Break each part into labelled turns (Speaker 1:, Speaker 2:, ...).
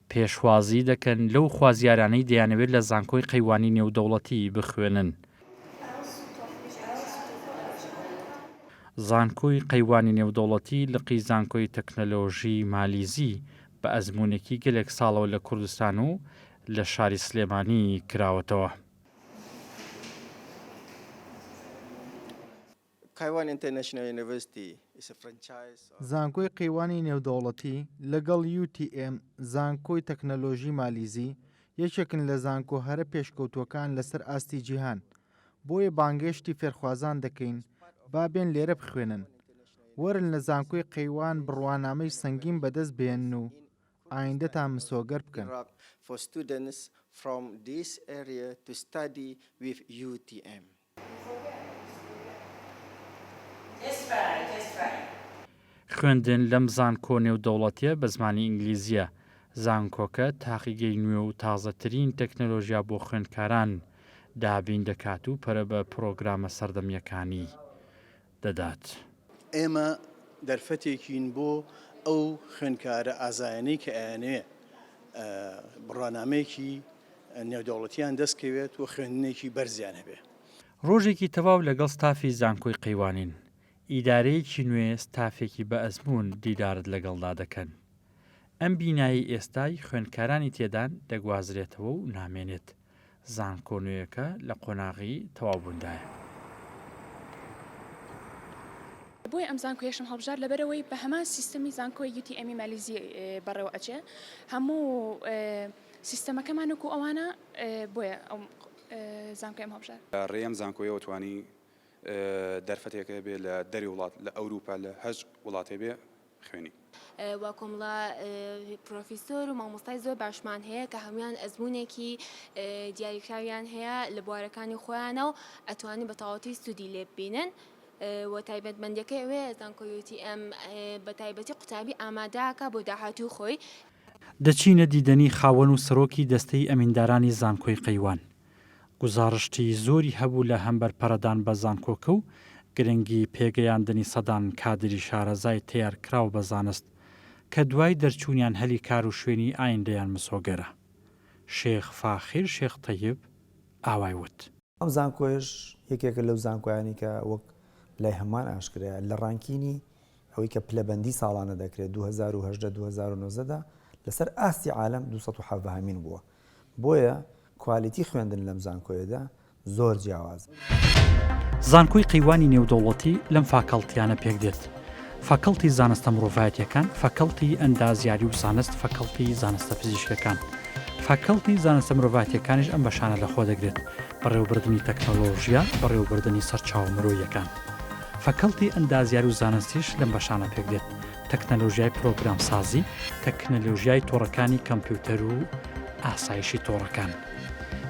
Speaker 1: پێشوازی دەکەن لەو خوازیارانەی دەیانەوێت لە زانکۆی قەیوانی نێودەوڵەتی بخوێنن. زانکۆی قەیوانی نێودەوڵەتی لقی زانکۆی تەکنەلۆژی مالیزی بە ئەزموونێکی گەلێک ساڵەوە لە کوردستان و لە شاری سلێمانی کراوەتەوە.
Speaker 2: زانکۆی قەیوانی نێودەوڵەتی لەگەڵ UTM، زانکۆی تەکنەلۆژی مالیزی، یەکێکن لە زانکۆ هەرە پێشکەوتووەکان لەسەر ئاستی جیهان، بۆیە بانگێشتی فێرخوازان دەکەین با بێن لێرە بخوێنن. وەرن لە زانکۆی قەیوان بڕوانامەی سەنگین بەدەست بهێنن و ئایندەتان مسۆگەر بکەن.
Speaker 1: خوێندن لەم زانکۆ نێودەوڵەتیە بە زمانی ئینگلیزیە، زانکۆکە تاقیگەی نوێ و تازەترین تەکنەلۆژیا بۆ خوێندکاران دابین دەکات و پەرە بە پرۆگرامە سەردەمییەکانی دەدات.
Speaker 3: ئێمە دەرفەتێکین بۆ ئەو خوێندکارە ئازایانەی کە ئەیانەوێ بڕوانامەیەکی نێودەوڵەتیان دەست کەوێت و خوێندنێکی بەرزیان هەبێ.
Speaker 1: ڕۆژێکی تەواو لەگەڵ ستافی زانکۆی قەیوانین، ئیدارەیەکی نوێ ستافێکی بەئەزموون دیدارت لەگەڵدا دەکەن. ئەم بینایەی ئێستای خوێندکارانی تێدان دەگوازرێتەوە و نامێنێت. زانکۆ نوێیەکە لە قۆناغی تەواوبووندایە.
Speaker 4: بۆیە ئەم زانکۆیەشم هەڵبژارد لەبەرئەوەی بە هەمان سیستەمی زانکۆی UTM ی مالیزی بەڕێوە ئەچێ هەموو سیستەمەکەمان وەکو ئەوانە بۆیە ئەو زانکۆیەم هەڵبژارد.
Speaker 5: لە ڕێی ئەم زانکۆیەوە توانی دەرفەتێک هەبێ لە دەری وڵات لە ئەوروپا لە هەچ وڵاتێ بێ بخوێنی.
Speaker 6: و کۆمەڵە پرۆفیسۆر و مامۆستای زۆر باشمان هەیە کە هەموویان ئەزموونێکی دیاریکراویان هەیە لە بوارەکانی خۆیانە و ئەتوانن بە تەواوەتی سوودی لێ ببینن و تایبەتمەندیەکەی ئەوەیە زانکۆی UTM بە تایبەتی قوتابی ئامادەکە بۆ داهاتووی خۆی.
Speaker 1: دەچینە دیدەنی خاوەن و سەرۆکی دەستەی ئەمیندارانی زانکۆی قەیوان. گوزاڕشتی زۆری هەبوو لە هەمبەر پەرەدان بە زانکۆکە و گرنگی پێگەیاندنی سەدان کادری شارەزای تەیارکراو بە زانست کە دوای دەرچوونیان هەلی کار و شوێنی ئایندەیان مسۆگەرە. شێخ فاخیر شێخ تەیب ئاوای وت.
Speaker 7: ئەم زانکۆیەش یەکێکە لەو زانکۆیانەی کە وەک لای هەمووان ئاشکرایە لە ڕانکینی ئەوەی کە پلەبەندی ساڵانە دەکرێت 2018 2019 دا لەسەر ئاستی عالەم 217 هەمین بووە بۆیە کوالیتی خوێندن لەم زانکۆیەدا زۆر جیاوازە.
Speaker 1: زانکۆی قەیوانی نێودەوڵەتی لەم فاکەڵتیانە پێکدێت، فاکەڵتی زانستە مرۆڤایەتیەکان، فاکەڵتی ئەندازیاری و زانست، فاکەڵتی زانستە پزیشکیەکان. فاکەڵتی زانستە مرۆڤایەتیەکانیش ئەم بەشانە لەخۆ دەگرێت، بەڕێوەبردنی تەکنەلۆژیا، بەڕێوەبردنی سەرچاوە مرۆییەکان. فاکەڵتی ئەندازیاری و زانستیش لەم بەشانە پێکدێت، تەکنەلۆژیای پرۆگرامسازی، تەکنەلۆژیای تۆڕەکانی کەمپیوتەر و ئاسایشی تۆڕەکان.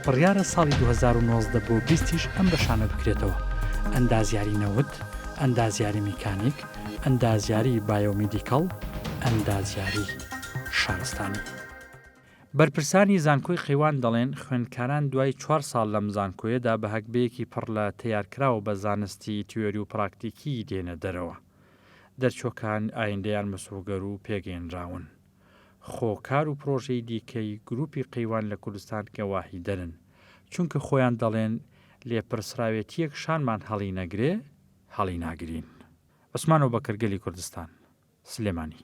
Speaker 1: بڕیارە ساڵی 2019 بۆ 20 یش ئەم بەشانە بکرێتەوە، ئەندازیاری نەوت، ئەندازیاری میکانیک، ئەندازیاری بایۆمیدیکەڵ، ئەندازیاری شارستانی. بەرپرسانی زانکۆی قەیوان دەڵێن، خوێندکاران دوای چوار ساڵ لەم زانکۆیەدا بە هەگبەیەکی پڕ لە تەیارکراو بە زانستی تیۆری و پراکتیکی دێنە دەرەوە. دەرچووەکان ئایندەیان مسۆگەر و پێگەیەنراون. خۆ کار و پرۆژەی دیکەی گروپی قەیوان لە کوردستان گەواهیدەرن. چونکە خۆیان دەڵێن لێپرسراوێتییەک شانمان هەڵینەگرێ، هەڵیناگرین. عوسمان ئەوبەکر گەلی کوردستان. سلێمانی.